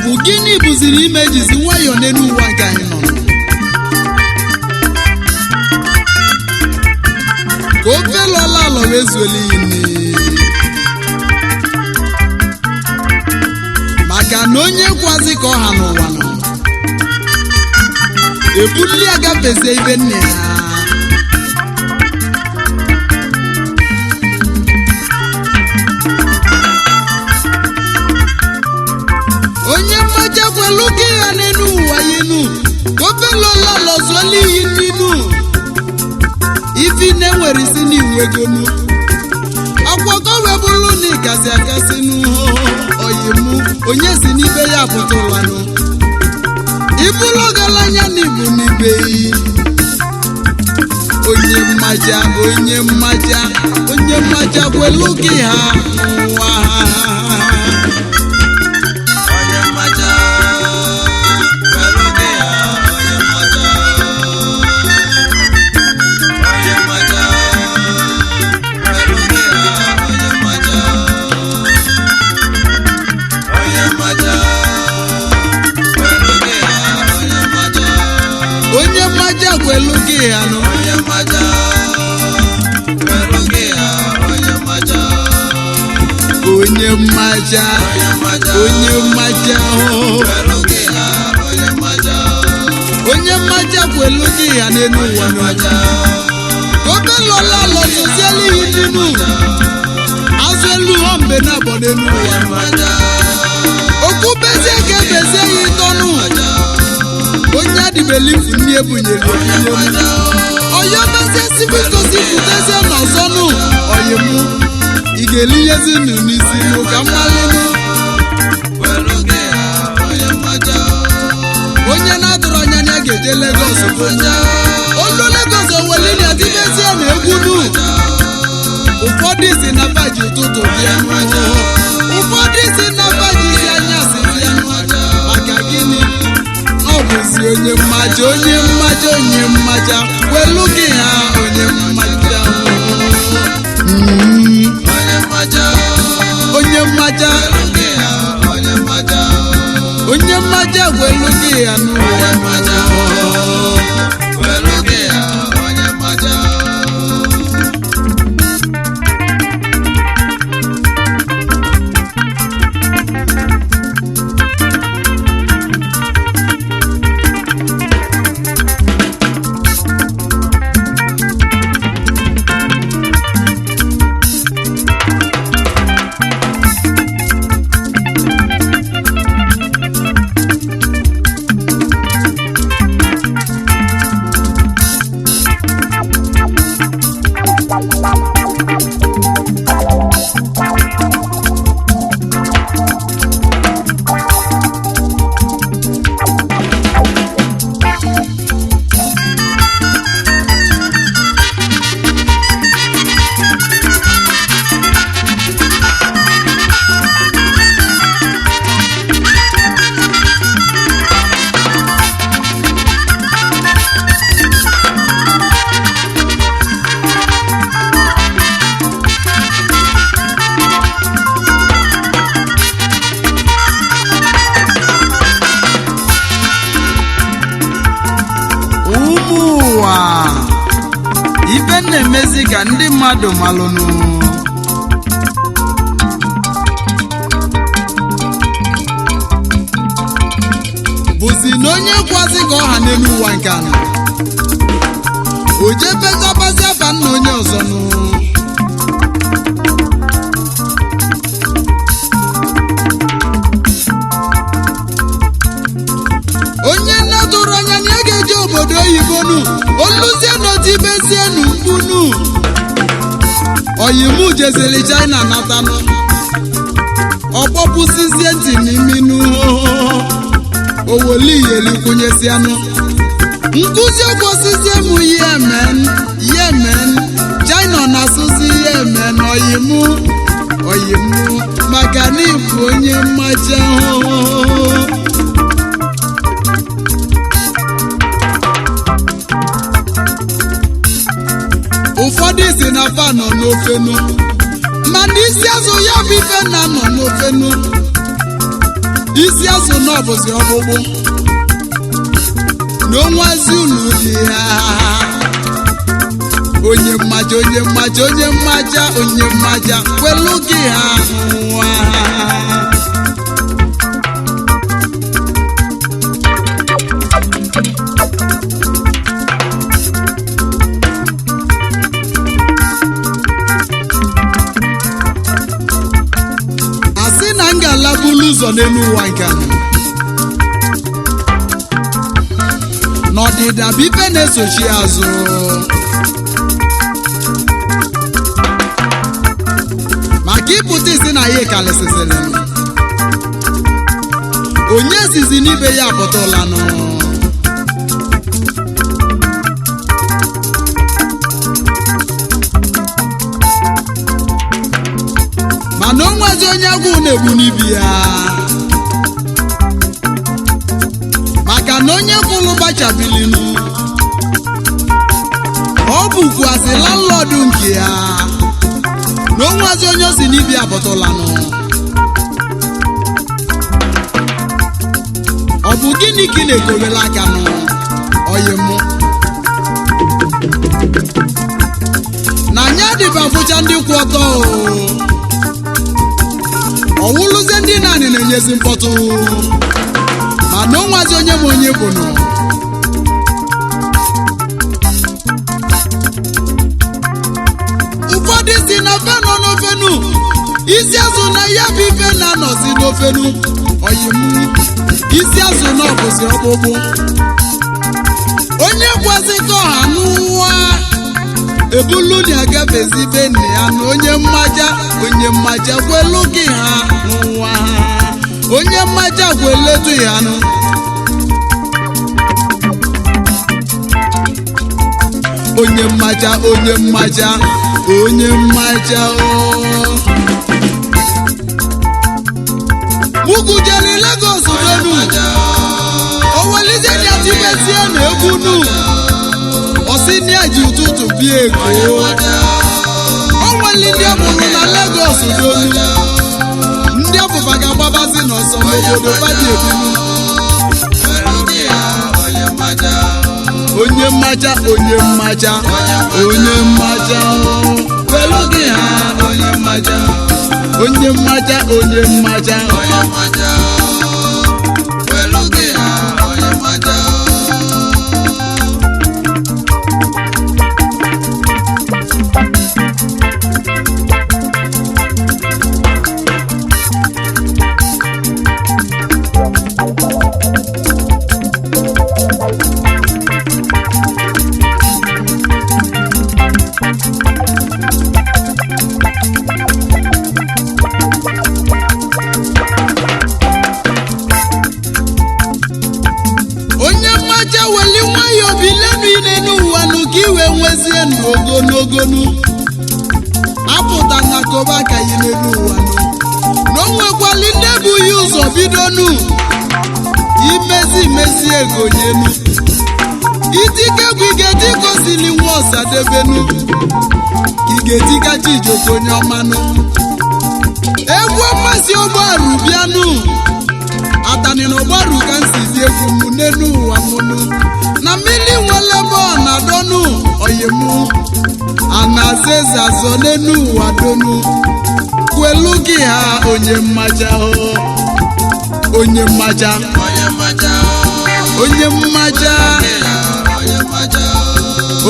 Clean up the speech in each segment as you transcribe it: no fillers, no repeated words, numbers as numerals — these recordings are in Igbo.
Bụ gịnị bụziri ime jizi nwayọọ n'elu ụwa nke anyị nọ, ka ofe lọla alọ wee zuola iyi nne, maka na onye kwazi ka ọha n'ụwa nọ ebuli agafezie ibe nne ya. Onye mmaja kwelu gị ya n'elu ụwa yinu, ka ofe lọla alọ zuola iyi nninu. Ifi na-enwere isi n'iwegonu akwọkọ wee bụrụ na ịkasị akasị n'oyimu, onye si n'ibe ya pụta ụlanụ ibulu ọgaranya na ibu n'ibe yi. Onye mmaja, onye mmaja, onye mmaja kwelu gị ha n'ụwa. Onye mmaja, kwelu gị ha, onye mmaja. Onye mmaja, kwelu gị ha, onye mmaja. Onye mmaja, kwelu gị ha, onye mmaja. Onye mmaja kwelu gị ha nụ. Onye mmaja, kwelu gị ha, onye mmaja. Onye mmaja, Onye mmaja, onye mmaja o. kwelu gị ha, onye mmaja. Onye mmaja kwelu gị ha n'elu ụwa nụ. Mmaja. Ofe lọla lọtụziela ihe ninu azụ elu họ mbe na abọ n'elu ụwa. Okwu bezie ka ebezie ya ịtọnụ onye adịbelifu nni ebunyere obunye ọyọ bezie sibitosi pụtezie n'ọzọnụ ọyịmụ ị ga-elinyezi nnu n'isi nụ ka mmalịnụ. Onye na-atụrụ anya na ya ga-eje Legọs bụ olu Legọs owelina dibezie na egwu nu. Ụfọdụ si na baji ụtụtụ bịa, ụfọdụ si na baji si anyasị bịa. Maka gịnị? Ọ bụzi onye mmaja, onye mmaja, onye mmaja welu gị ha, onye mmaja. Onye mmaja, onye mmaja welu gị ha n'ụwa. Ụmụ ụwa, ibe na-emezi ka ndị mmadụ malụnụ bụzi na onye kwazi ka ọha n'elu ụwa nke anọ o jebetabazi afa nna onye ọzọ nụ. Onye nne tụrụ anya na ya ga-eje obodo oyibo nụ, oluzie n'otibezienu mkpunu oyimu jeziri China natanụ, ọkpọpụsizie ntị n'iminu owoliyelikwunyesianụ nkụzi okwosizie m yemen yemen China na-asụzi yemen oyimu oyimu maka na ịbụ onye mmaja. Ụfọdụ si na fa nọ n'ofenu, mana isi azụ ya bụ ife na nọ n'ofenu. Isi azụ na ọbụzi ọkpụkpụ na onwazi ulu dị ya. Onye mmaja, onye mmaja, onye mmaja, onye mmaja, kwelu gị ha nwa. Asị na m ga-alabulu ụzọ n'elu ụwa nke a. N'ọdịda bụ ife na-esochi azụ. Maka ịpụta isi na ya kalịsịsịrị, onye zizi n'ibe ya apụtaụlanụ. Mana o nwezi onye agwụ na-egbu n'ibi ya, maka na onye kwụrụ gbachabilinu ọ bụkwazị landlọdụ nke ya, na o nwezi onye o si n'ibi apụtụlanụ. Ọ bụ gịnị ka ị na-ekowela aka nụ oyi mụ na anya dịba fụcha ndị kwụ ọtọ o ọwụlụzie ndị naanị na-enyezi mkpọtụ, mana o nwazi onye ma onye bụnụ. Ụfọdụ si na fe nọ n'ofenu, isi azụ na ya bụ ife na-anọzi n'ofenu oyimu. Isi azụ na ọbụzi ọkpụkpụ onye kwazi ka ọha n'ụwa ebulu na agafezi be nna ya. Na onye mmaja, onye mmaja kwelu gị ha n'ụwa, onye mmaja kweletu ya nụ. Onye mmaja, onye mmaja, onye mmaja o mugujere Lagos donu owelizie na tibezie na egwu nu ọsị ní ẹjì ụtụtụ bịa Èkó. O nwere ndị mụrụ na Lagos donu, ndị ọbụba ga-agbabazi n'ọsọ n'obodo badi ebinu. Onye mmaja, onye mmaja, onye mmaja kwelu gị ha. Onye mmaja, onye mmaja, onye mmaja. Kwelu gị ha, onye mmaja. Onye mmaja, weli nwayọọ bilenu ile n'ụwa nụ ka iwe nwezie ndụ ogologonu. Apụta na koba ka yi n'elu ụwa nụ na o nwekwali ndị bụ ya ụzọ bidonu imezi imezi egonyenu itikegwu igeti gosili nwa ọsadebenu igetikachi ijoko onye ọmanụ egwu mmasị ụgbọarụ bịanụ atani na ụgbọarụ ka nsizi egwu mụ n'elu ụwa mụnụ na mmiri nwere ebe ọ na-adọnụ oyimụ anaza azọ n'elu ụwa donu kwelu gị ha. Onye mmaja o, onye mmaja. Onye mmaja. Onye mmaja. Onye mmaja.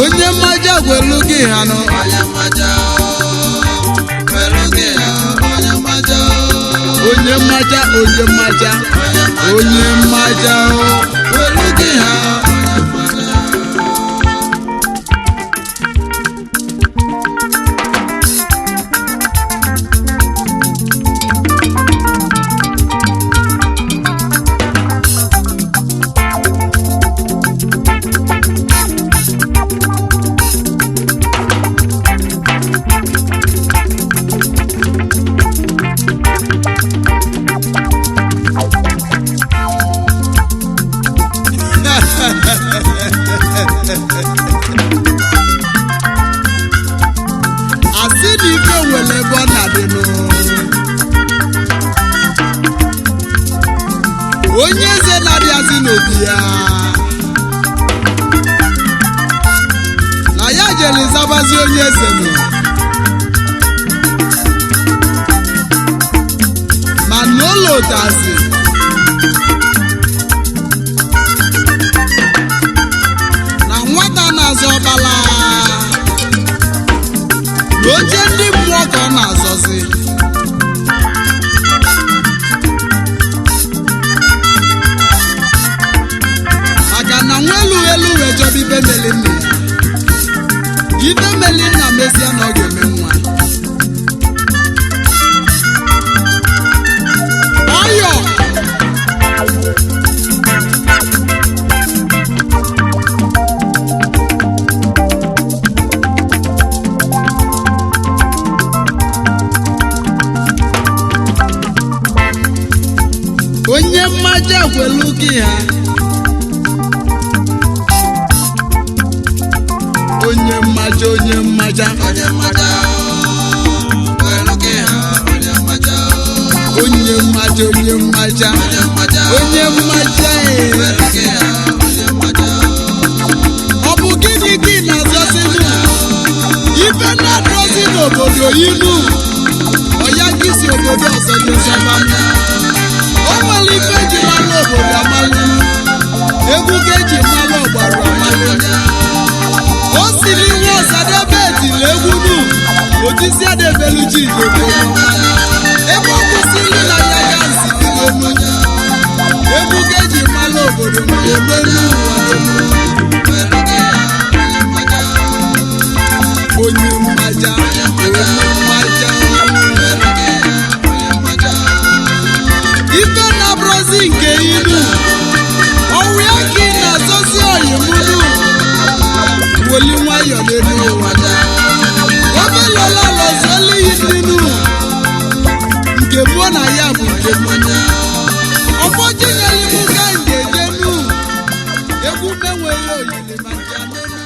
Onye mmaja kwelu gị ha nụ. Onye mmaja. Kwelu gị ha, onye mmaja. Onye mmaja, onye mmaja, onye mmaja o, kwelu gị ha. Asị na ife nwere ebe ọ na-adịnụ. bụrụzi onye eze nụ. Ma n'ụlọ ụtazị na nwata na-azọ ọbala na oche ndị mmụọ ka ọ na-azọzi. Maka na nwa elu elu wee chọba ibe meli nna ya, ibe meli nna mezie na ọ ga-eme nwa. Ọyọ onye mmaja kwelu gị ha, onye mmaja, onye mmaja, Onye mmaja, welu gị ha, onye mmaja. Onye mmaja, onye mmaja, Onye mmaja, onye mmaja ee. welu gị ha, onye mmaja. Ọ bụ gịnị ka ị na-azọzinu? Ife na-adọzi n'obodo inu ọya gị si obodo ọzọ gị zọba. O nwere ife eji malụ obodo amalụ, egwu ka eji malụ ọgbara amalụ. O siri nwa ọsadebe etili egwu nu otisi adebelu ji igbo, ebe ọ kwụsịrị na ya ga nsi bido nu egwu ka eji malụ obodo na ebe n'ụwa. Welu gị ha, onye mmaja. Onye mmaja, onye mmaja. Welu gị ha, onye mmaja. Ife na-abụrụzi nke inu ọwụ ya ka ị na-azọzi oyimunu weli nwayọ n'elu ụwa. Omelola lọziela iyi nninu nke mụọ na ya bụ nke mụ. Ọfọji nyere m ka m ga-ejenu egwu menweghị oyili ma nke anụ.